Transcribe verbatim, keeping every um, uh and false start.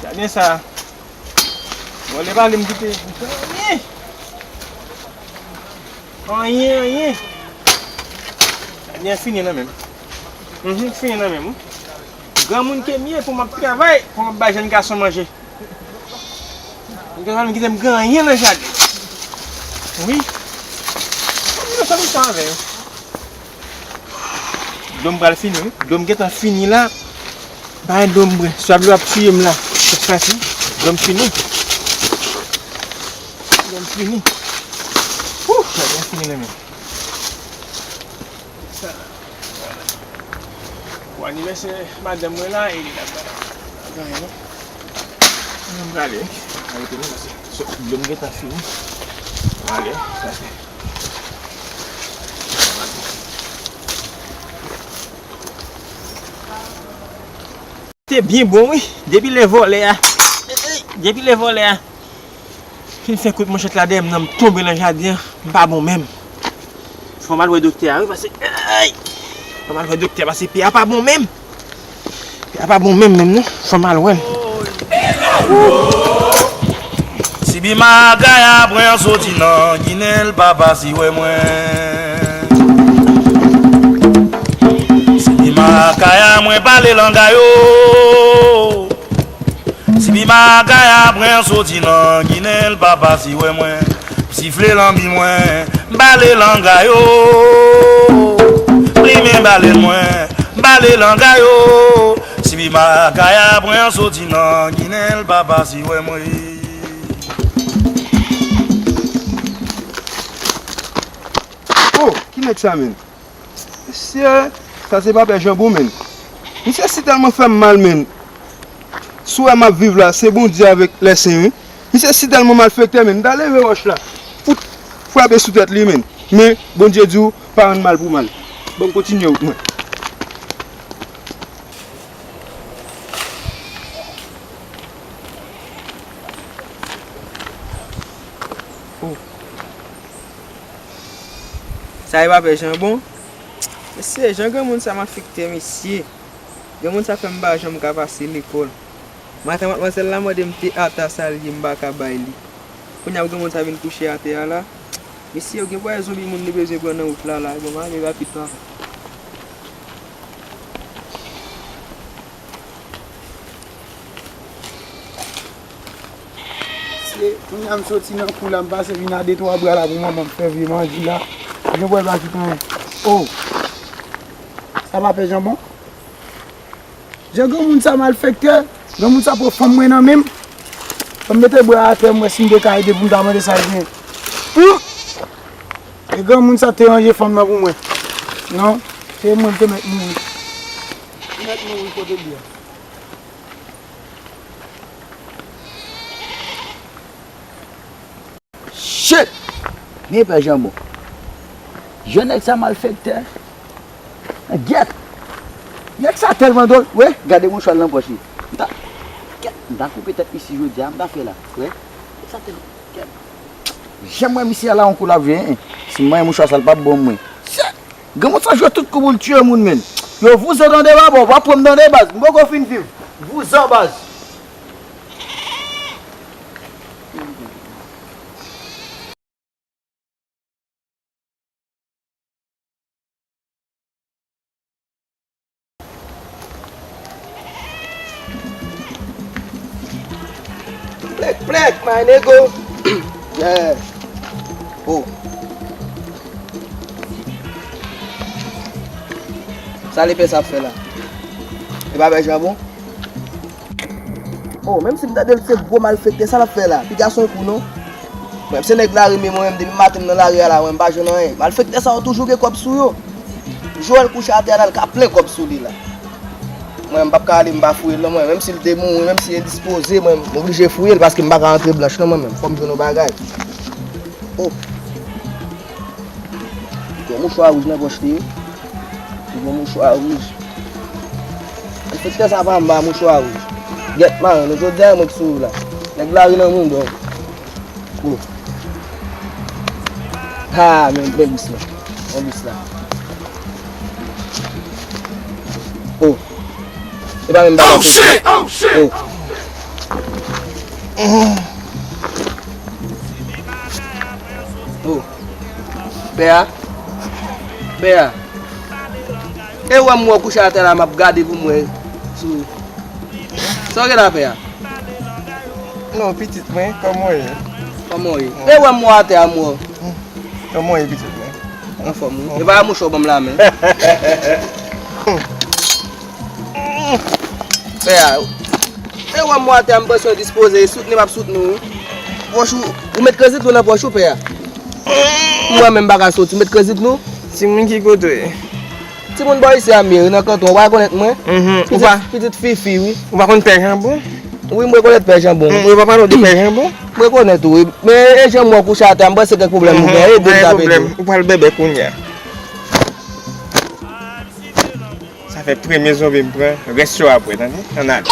Gade sa. Bon, lè pale m kite. Anyen, anyen. Anyen fini nan men m. Mhm, fini nan men m. Granmoun ke m ye pou m ap travay, pou m ap bay jèn gason manje. Mwen gen zanmi ki di m gen anyen nan jaden. Wi. Mwen gen zanmi sa avè yo. Dlo m pral fini, wi. Dlo m gentan fini la. Pa gen dlo m bwè. Swaf yo ap tiye m la. Sa k pase? Dlo m fini. Dlo m fini. Wouh, jaden fini nan men m. Sa. Bon anivèsè madanm mwen la, e li la pa ganyen non. Mwen prale wi. Arete non, pase. So, dlo m gentan fini. Prale, pase. Te byen bon wi. Depi lè vòlè a. Depi lè vòlè a fin fè kout manchèt la dèyè m nan, m tonbe nan jaden an, m pa bon menm. Fò m al wè doktè a wi, paske, ey! Fò m al wè doktè paske pye a pa bon menm. Pye a pa bon menm menm non. Fò m al wè l. Sibima kaya mwen soti nan Ginen, l pa pase wè mwen. Sibima kaya mwen pale langa yo. Sibima kaya mwen soti nan Ginen, l pa pase wè mwen. Sifle lanbi mwen, bale langa yo. Plimen bale mwen, bale langa yo. Sibima kaya mwen soti nan Ginen, l pa pase wè mwen. Oh, ki nèg sa menm? Mesye, sa se Papè Janbon, menn. Misye si tèlman fè m mal, menn. Sou wè m ap viv la, se Bondye avèk lèsen, wi. Misye si tèlman malfektè, menn. M ta leve wòch la pou frape sou tèt li, menn. Men, Bondye di w, pa rann mal pou mal. Ban m kontinye wout mwen. Oh. Sa e Papè Janbon? Mesye, jan granmoun sa malfektè, mesye. Granmoun sa fè m pa janm ka pase lekòl. Maten, madmwazèl la mande m te ata sa l ye, m pa ka bay li. Kounye a granmoun sa vin kouche atè a la. Mesye, yo gen pwayè zonbi moun li bezwen pran nan wout la la. Bon, m ale rapid, papa. Se kounye a m soti nan kou la, m pase vin a de twa bra la pou manman m fè vye manje la. Jan bwè pa kite anyen. Oh! Sa Papè Janbon? Jan granmoun sa malfektè, granmoun sa pran fanm mwen nan men m. Fò m mete bra atè, m wè si m te ka ede pou m ta mande sa l gen. Hum! E granmoun sa te ranje fanm nan pou mwen. Non, se mwen m te mèt mouri. M mèt mouri kote l ye a. Shit! Men Pè Janbon. Jan nèg sa malfektè. Gyèt! Nèg sa tèlman dwòl. Wè, gade mouchwa l nan pòch li. M ta, gyèt, m ta koupe tèt misye jodi a, m ta fè la. Wè. Nèg sa tèlman, gyèt. Janm wè misye a la yon kou l ap jwe, en. Si m manyen mouchwa sa, l p ap bon mwen. Shit! Granmoun sa jwe tout kou pou l tiye moun, menn. Yo vouzan tande baba, w ap pran m tande baz. M poko fin viv. Vouzan baz. Plèk, plèk, my nigga. Yeah. Oh. Sa lepè sa ap fè la? E pa bèj la bon? Oh, menm si m tande l se gwo malfektè, sa l ap fè la? Piga s on kou non. Mwen, se nèg lari m ye mwen menm, depi maten m nan lari a la, mwen m pa jwenn anyen. Malfektè sa yo toujou gen kòb sou yo. Jou w wè l kouche atè a la, l ka plen kòb sou li la. Mwen, m p ap ka ale, m pa fouye l non, mwen. Menm si l te mouri, menm si l endispoze, mwen, m oblije fouye l paske m pa ka antre blanch non, mwen menm. Fò m jwenn yon bagay. Oh. Gen mouchwa wouj nan pòch li wi. Gen mouchwa wouj. Malfektè sa pa anba mouchwa wouj. Gyèt marenn, jodi a mwen k sou ou la. Nèg lari nan mouda w. Oh. Ha, men, men bis la. Men bis la. Oh. Se pa menm bagay. Oh, shit! Oh, shit! Oh. Oh. Pè a? Pè a? E wè m wè w kouche atè la, m ap gade pou m wè sou. Sa w gen la, pè a? Non, pitit mwen, kòman w ye? Kòman w ye? E wè m wè w atè a, m wè w. Kòman w ye, pitit mwen? Anfòm, wi. E pa mouchwa w ban m la men. Pè a, e wè m wè atè a, m panse w dispoze, soutni m ap soutni w, wi. Pòch ou, ou met kredi dlo nan pòch ou, pè a. M wè menm pa ka soti, ou met kredi dlo. Timoun ki kote w ye? Timoun bò isi a m ye, nan kanton, ou pa rekonèt mwen? Mhm. Ou pa, pitit, pitit Fifi, wi. Ou pa konn pè Janbon? Wi, m rekonèt pè Janbon. Mm, yo pa pale w de pè Janbon? M rekonèt ou, wi. Men e jan m wè w kouche atè a, m panse kèk pwoblèm ou gen, ede m tape dlo. Ou pral bèbè kounye a. Sa fè premye zonbi m pran, rès yo apre, tande? Ann ale.